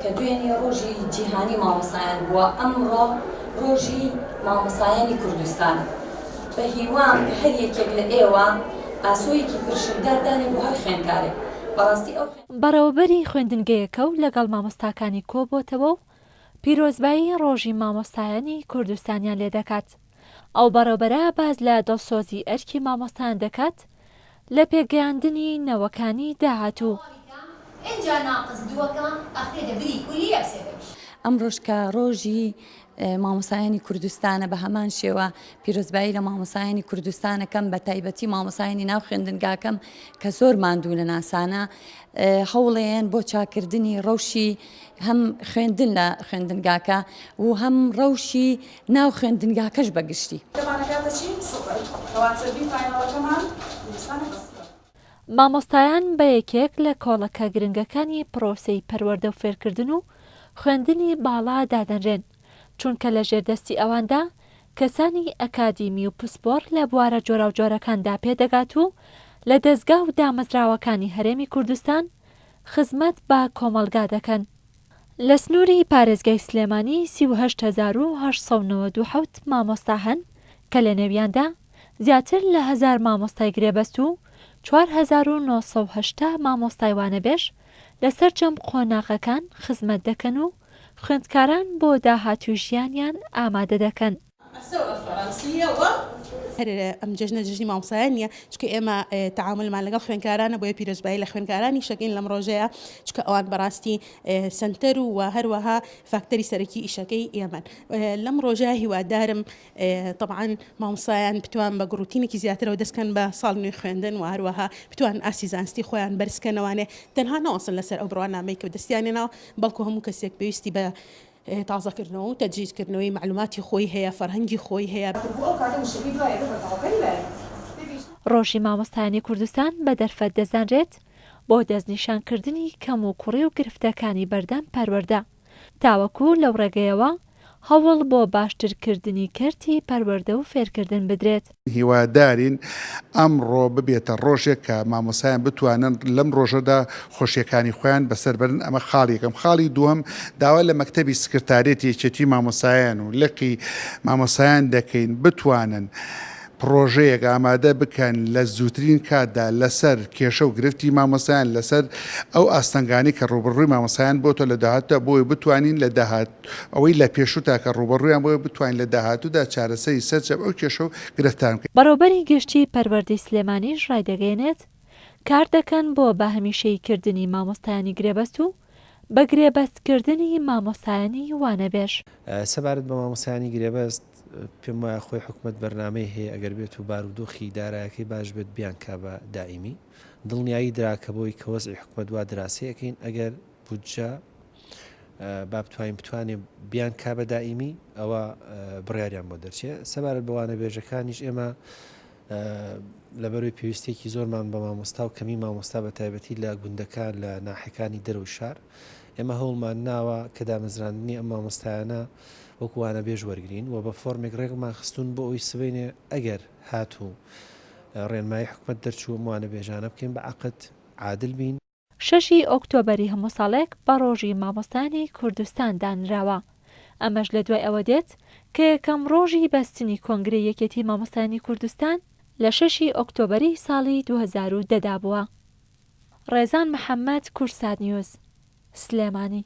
کە دوێنێ ڕۆژی جیهانی مامۆستایان بووە، ئەمڕۆ ڕۆژی مامۆستایانی کوردستانە. بە هیوام کە هەر یەکێک لە ئێوە ئاسۆیەکی پرشنگدار دانێ بۆ هەر خوێندکارێک. بەڕاستی ئەو. بەڕێوەبەری خوێندنگەیەکە و لەگەڵ مامۆستاکانی کۆبۆتەوە و پیرۆزبایی ڕۆژی مامۆستایانی کوردستانیان لێدەکات. ئەو بەڕێوبەرە باس لە دڵسۆزی ئەرکی مامۆستایان دەکات لە پێگەیاندنی نەوەکانی داهاتوو. ئەمڕۆش کە ڕۆژی مامۆستایانی کوردستانە بە هەمان شێوە پیرۆزبایی لە مامۆستایانی کوردستانەکەم بە تایبەتی مامۆستایانی ناو خوێندنگاکەم کە زۆر ماندوو نەناسانە هەوڵێن بۆ چاکردنی ڕەوشی هەم خوێندن لە خوێندنگاکە و هەم ڕەوشی ناو خوێندنگاکەش بە گشتی. کەمان ئەکاتە چی؟ سفر. کەواتە ڤی فاینەڵەکەمان یەکسانە بە سفر. مامۆستایان بە یەکێک لە کۆڵەکە گرنگەکانی پڕۆسەی پەروەردە و فێرکردن و خوێندنی باڵا دادەنرێن، چونکە لە ژێر دەستی ئەواندا کەسانی ئەکادیمی و پسپۆڕ لە بوارە جۆراوجۆرەکاندا پێدەگات و لە دەزگا و دامەزراوەکانی هەرێمی کوردستان خزمەت بە کۆمەڵگا دەکەن. لە سنووری پارێزگای سلێمانی 38897 مامۆستا هەن کە لەنێویاندا زیاتر لە هەزار مامۆستای گرێبەست و 4980 مامۆستای وانەبێژ لە سەرجەم قۆناغەکان خزمەت دەکەن و خوێندکاران بۆ داهاتووی ژیانیان ئامادە دەکەن. هەر ئەم جەژنە جەژنی مامۆستایان نییە، چونکە ئێمە تەعامولمان لەگەڵ خوێندکارانە، بۆیە پیرۆزبایی لە خوێندکارانیش ئەکەین لەم ڕۆژەیا، چونکە ئەوان بەڕاستی سەنتەر و وە هەروەها فاکتەری سەرەکی ئیشەکەی ئێمەن. لەم ڕۆژە هیوادارم تەبعەن مامۆستایان بتوان بە گڕوتینێکی زیاترەوە دەست کەن بە ساڵی نوێی خوێندن و هەروەها بتوانن ئاستی زانستی خۆیان بەرز کەنەوانێ تەنها نەوەستن لەسەر ئەو بڕوانامەی کە دەستیان هێناوە، بەڵکو هەموو کەسێک پێویستی بە تازەکردنەوە و تەجدیدکردنەوەی مەعلوماتی خۆی هەیە، فەرهەنگی خۆی هەیە. ڕۆژی مامۆستایانی کوردستان بە دەرفەت دەزانرێت بۆ دەستنیشانکردنی کەموکوڕی و گرفتەکانی بەردەم پەروەردە، تاوەکو لەو ڕێگەیەوە هەوڵ بۆ باشترکردنی کەرتی پەروەردە و فێرکردن بدرێت. هیوادارین ئەمڕۆ ببێتە ڕۆژێک کە مامۆستایان بتوانن لەم ڕۆژەدا خۆشیەکانی خۆیان بەسەر بەرن ئەمە خاڵی یەکەم، خاڵی دووەم داوا لە مەکتەبی سکرتاریەتی یەکێتی مامۆستایان و لقی مامۆستایان دەکەین بتوانن پڕۆژەیەک ئامادە بکەن لە زووترین کاتدا لەسەر کێشە و گرفتی مامۆستایان لەسەر ئەو ئاستەنگانەی کە ڕووبەڕووی مامۆستایان بۆتەوە لە داهاتوودا بۆی بتوانین لە داهات ئەوەی لە پێشووتا کە ڕووبەڕوویان بۆیە بتوانین لە داهاتوودا چارەسەری سەرجەم ئەو کێشە و گرفتان بکەین. بەڕێوەبەری گشتی پەروەردەی سلێمانیش ڕایدەگەیەنێت، کاردەکەن بۆ بە هەمیشەیی کردنی مامۆستایانی گرێبەست و بە گرێبەست کردنی مامۆستایانی وانەبێژ. سەبارەت بە مامۆستایانی گرێبەست، پێم وایە خۆی حکومەت بەرنامەی هەیە ئەگەر بێت و بارودۆخی دارایەکەی باش بێت بیانکا بە دائیمی. دڵنیایی درا کە بۆی کە وەزعی حکومەت وا دراسەی ئەکەین ئەگەر بودجە با بتوانین بتوانێ بیانکا بە دائیمی ئەوە بڕیاریان بۆ دەرچێ. سەبارەت بە وانەبێژەکانیش ئێمە لەبەرەوەی پێویستیەکی زۆرمان بە مامۆستا و کەمی مامۆستا بە تایبەتی لە گوندەکان لە ناحیەکانی دەرەوەی شار ئێمە هەوڵمان ناوە کە دامەزراندنی ئەم مامۆستایانە وەکو وانەبێژ وەرگین و بە فۆرمێک ڕێکمان خستوون بۆ ئەوی سبەینێ ئەگەر هاتوو ڕێنمایی حکومەت دەرچوو ئەم وانەبێژانە بکەین بە عەقد عادل بین. شەشی ئۆکتۆبەری هەموو ساڵێک بە ڕۆژی مامۆستایانی کوردستان دانراوە، ئەمەش لە دوای ئەوە دێت کە یەکەم ڕۆژی بەستنی کۆنگرەی یەکێتی مامۆستایانی کوردستان لە شەشی ئۆکتۆبەری ساڵی 2010 دا بووە. ڕێزان محەمەد، کوردسات نیوز، سلێمانی.